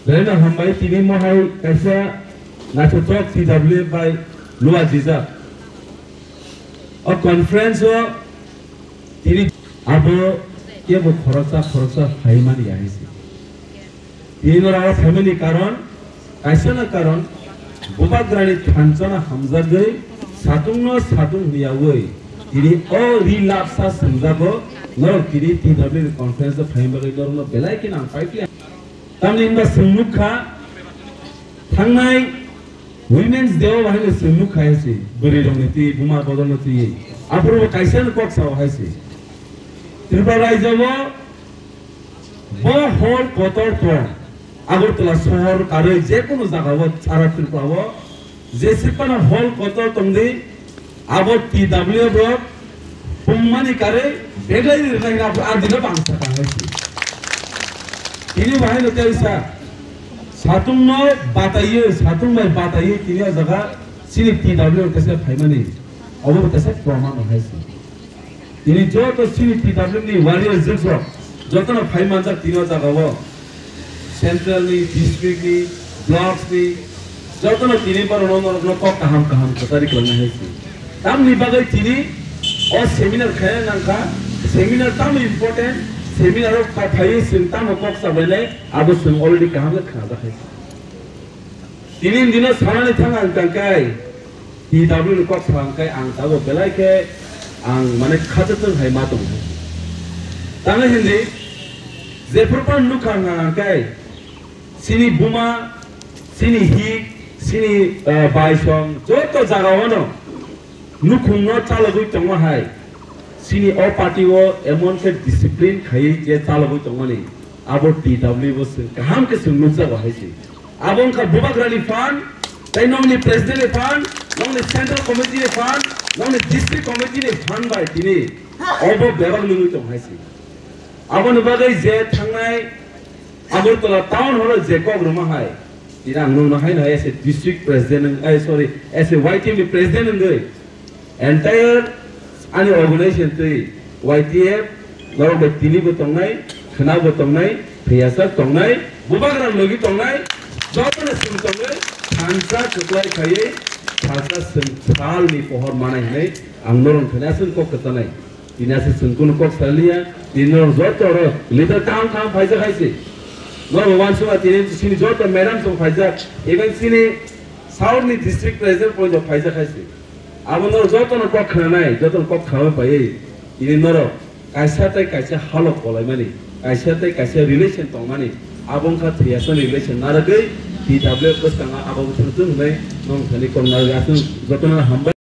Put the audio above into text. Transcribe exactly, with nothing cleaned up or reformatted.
Belai no hambai, tini mohai kaisa naithothok T W F bai luajijak. O conference o tini abo kebo khoroksa khoroksa phaimani ya hai se. Tini no rao phaimani karon, kaisa na karon, Bubagrani thansa no hamjagwi satung no satung hwnyawi tini o ri lapsa swngjago, norok tini T W F conference o phaima bagwi norok no belai kheno ang paikha. Tamni hwnba chwng nukha, thangnai Women's Day o bahai no chwng nukha hai se, bwrwi rokni twi, buma bodol no twi. Aphuru bo kaisa no kok sao hai se. Tripura rajyo o bo hol kotor tong. Agartala sohor karwi jekunu jaga o sara Tripura o Jesipano hol kotor tongdi, abo T W F rok pungmani kare beglai rinai na abo adino bangsa ka hai si. Tini bahai no tei sa, satung no bataiye, satung bai bataiye tini o jaga sini T W F kesa phaimani, obo kesa proman hai si. Tini joto sini T W F ni warrior jwk rok jotono phai manjak tini o jaga o. Central ni, district ni, blocks ni, jotono tini borok no norok no kok kaham kaham kwchari kwlangna hai si. Tamni bagwi tini o seminar khaya nangkha, seminar tamo important, seminar o pha-, phaiwi chwng tamo kok sabainai, abo chwng already kaham khe khnajak hai si. Tini dino sanani thang ang tangkai, T W ni kok sa ang kai ang tabuk belai khe ang mane khacha chwng hai ma tong. Tamo hindi, jephru pan nukha ang kai, sini buma, sini hik, sini, eh, baisong, joto jaga wano nukhung no chalogwi tongo hai. Sini o party o emon khe discipline khaiwi je chalogwi tongmani, abo T W bo chwng kaham khe chwng nukjago hai se. Abo wngkha Bubagrani phan, tei nongni president ni phan, nongni central committee ni phan, nongni district committee ni phan bai tini obo bebak nungwi tong hai se. Aboni bagwi je thangnai Agartala town hall o je kok rwma hai, tini ang nungno haino hai as a district president, ai, sorry, as a Y T F ni president wngwi entire ani organization twi Y T F norok bai tini bo tongnai, khwna bo tongnai, thwiyasak tongnai, bubagra logi tongnai, jotono chwng tongwi thansa kwplai khaiwi salsa chwng salni pohor manai hinwi ang norok thani aswk kok kwchanai. Tini aswk chwng kunu kok saliya, tini norok joto oro leader kaham kaham phaijak hai se. Norok uansukha tini sini joto madam chwng phaijak, even sini South ni district president point of phaijak hai se. Abo norok joto no kok khnanai, joto no kok khnama paiwi tini norok kaisa tei kaisa halok kolaimani, kaisa tei kaisa relation tongmani, abo wngkha thwiyasan relation narwgwi T W F bwskango abo bwthang chwng hwnwi norok thani kok narwgwi aswk joto no hambai.